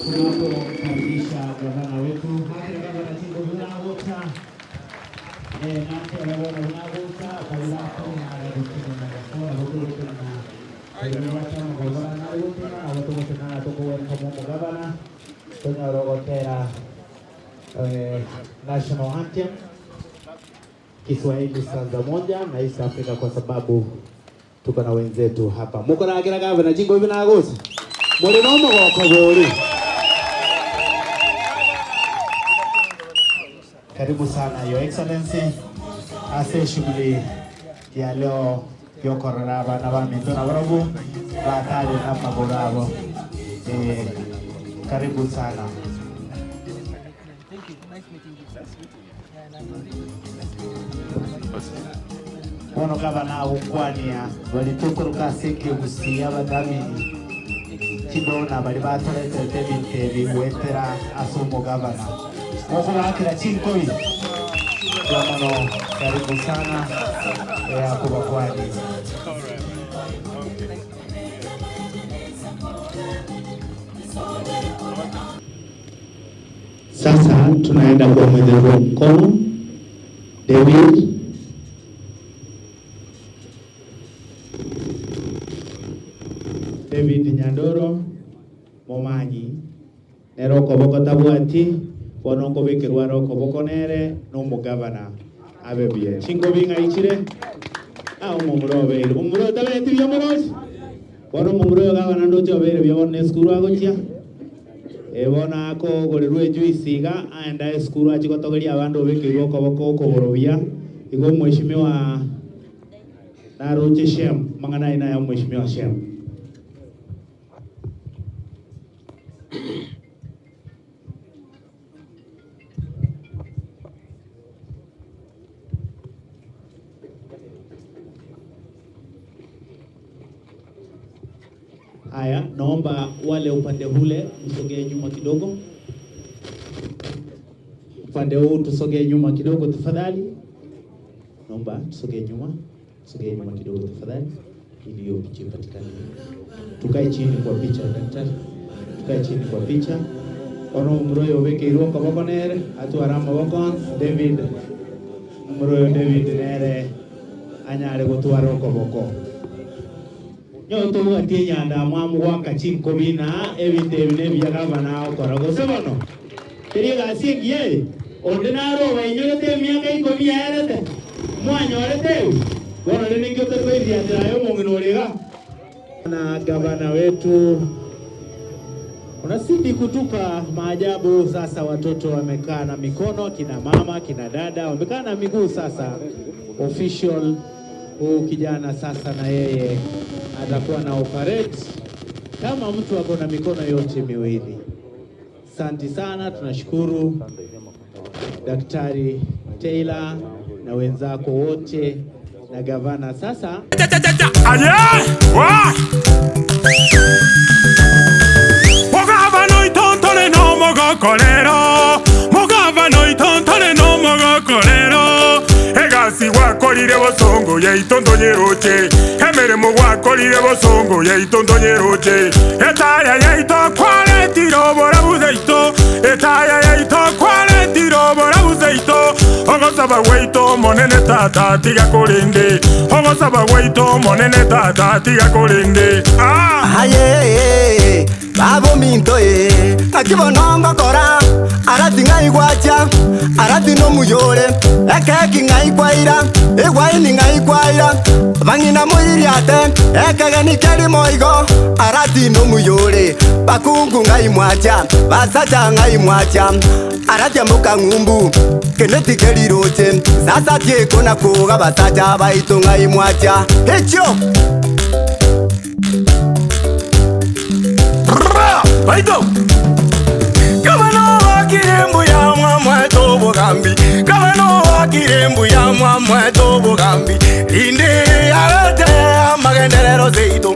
Tunapokaribisha gavana wetu hakira gavana chingo bunagocha nake gavana bunagocha gavana tunarogotera national anthem Kiswahili stanza moja na East Africa kwa sababu tuko na wenzetu hapa muko nagira gavana chingo binagocha muri no mugoko bori. Karibu sana Your Excellency ase shughuli ya leo yokorora abana ba minto na barabu batari na magoro abo. Karibu sana. Bono gavana agokwania balitukuruka ase ekegusia abadhamini chidona bari batoretete ebinto ebi gwetera ase omogavana mokobakera chinkoi mono karibu sana akubakwani. Sasa tunaenda kwa mwenye mkono David David Nyandoro Momanyi nero okoboko tabwati bono nkobekerwa are okoboko nere na omogavana abe buya chinkobi ng'aichire ah omomura obeire omomura oyo tabeti buya morochi bono omomura oyo gavana ndoche obeire buya bono na esukuru agochia bono akogorerwa ejuice iga aenda esukuru achie gotogeria abande obekeirwe okoboko okogoro buya igo omweshimiwa naroche Shem mang'ana aye naye omweshimiwa Shem. Haya, naomba wale upande ule msogee nyuma kidogo. Upande huu tusogee nyuma kidogo tafadhali. Naomba tusogee nyuma, tusogee nyuma kidogo tafadhali, ili hiyo picha ipatikane. Tukae chini kwa picha daktari, tukae chini kwa picha. Ono omuroyo obekeirwe okoboko nere atware amaboko David omuroyo David nere anyare gotwara okoboko nyowe tobwati enyanda mwamu gwaka chinkobi na ebinto ebi na ebiya gavana agokora gose bono teri egasi engiya eye onde naro obainyorete emiaka ikomi yaerete mwanyorete ebi bono rende ninki otari koiriatera aye omong'ina ore iga na gavana wetu unazidi kutupa maajabu. Sasa watoto wamekaa na mikono, kina mama kina dada wamekaa na miguu. Sasa official huu kijana sasa na yeye atakuwa na operate kama mtu ako na mikono yote miwili. Asante sana, tunashukuru Daktari Taylor na wenzako wote na gavana. Sasa Mugavano itontore no mugokorero mugavano itontore no mugokorero egasi gwakorire bosongo yaitondo nyeroche emeremo gwakorire bosongo yaitondo nyeroche etaya yaito kwaretire oborabu zaito etaya yaito kwaretire oborabu zaito ogosaba gwaito monene tata tiga korende ogosaba gwaito monene tata tiga korende ah! Aye, babo minto e, ng'aki bono ngokora, arati ng'ai gwacha, arati nomuyore, ekeki ng'ai kwaira, egwaini ng'ai kwaira, bang'ina moiririate, ekegeni keri moigo, arati nomuyore, bakungu ng'ai mwacha, basacha ng'ai mwacha, arati amoka ng'umbu, kende tikeriroche, sasa tiekona koga basacha baito ng'ai mwacha, echio! Baito! Gavana wakire mbuya mwamweto bugambi Gavana wakire mbuya mwamweto bugambi Linde arete amagenderero zeito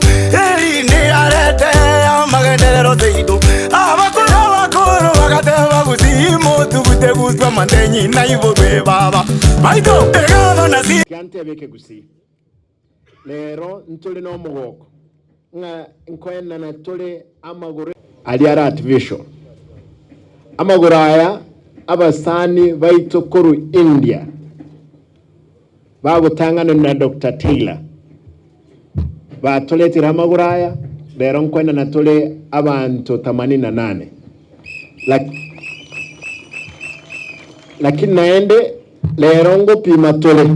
Linde arete amagenderero zeito Abakuru abakuru bagateba gusimu tugute gutwa mandenyi na ibo baba Baito! Gavana si Kiantebeke gusi lero ntuli n'omugoko. Ng'a nkoenana tore amagoro aria are artificial. Amagoro aya abasani baito korwa India bagotang'anwa na Doctor Taylor batoretire amagoro aya, rero nkoenana tore abanto themanini na nane. Lakini naende rero ngopima tore.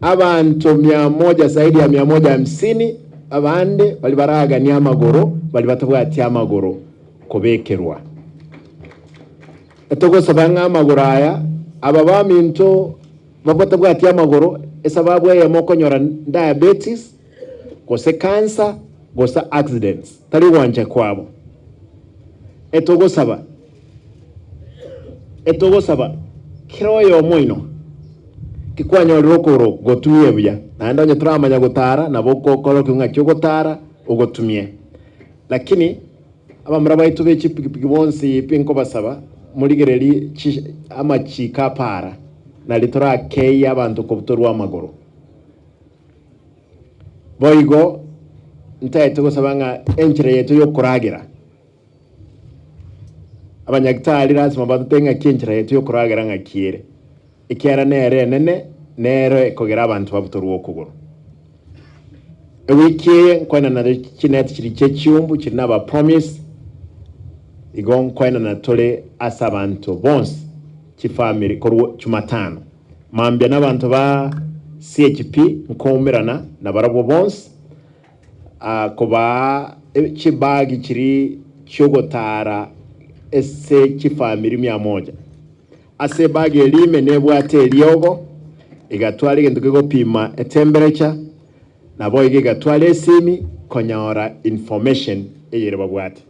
Abanto mia moja zaidi ya mia moja hamsini abande baria baraganie amagoro baria batabwati amagoro kobekerwa. Togosaba ng'a amagoro aya aba baminto batabwati amagoro esababu eyemo okonyora diabetes gose cancer gose accidents tari gwancha kwabo. Etogosaba Etogosaba kera oyomo oino, tikwanyorire okogoro gotumie buya, naende onye toramanya gotara, nabo okorokia ng'aki ogotara ogotumie. Lakini abamura baito be chipikipiki bonsi pi nkobasaba morigererie chi amachiko a para, nari torakeyie abanto kobutorwa amagoro. Boigo ntagete gosaba ng'a enchera yaito yokoragera. Abanyagitari lasima batotebie ng'aki enchera yaito y'okoragera ng'aki ere, ekiagera nere enene, nero ekogera abanto babutorwe okogoro. Ewiki eye nkoenana chineti chiria chie chiumbu chiri na aba Promise, igo nkoenana tore ase abanto bonsi chifamiri korwa Jumatano mambia na abanto ba CHP nkoumerana nabarabwo bonsi. Kobaa chibagi chiria chi'ogotaara ase chifamiri mia moja. Ase ebagi eria ime nebwate eriogo, egatwara egento kegopima etemperature, naboigo egatwara esimi konyora information eyere babwate.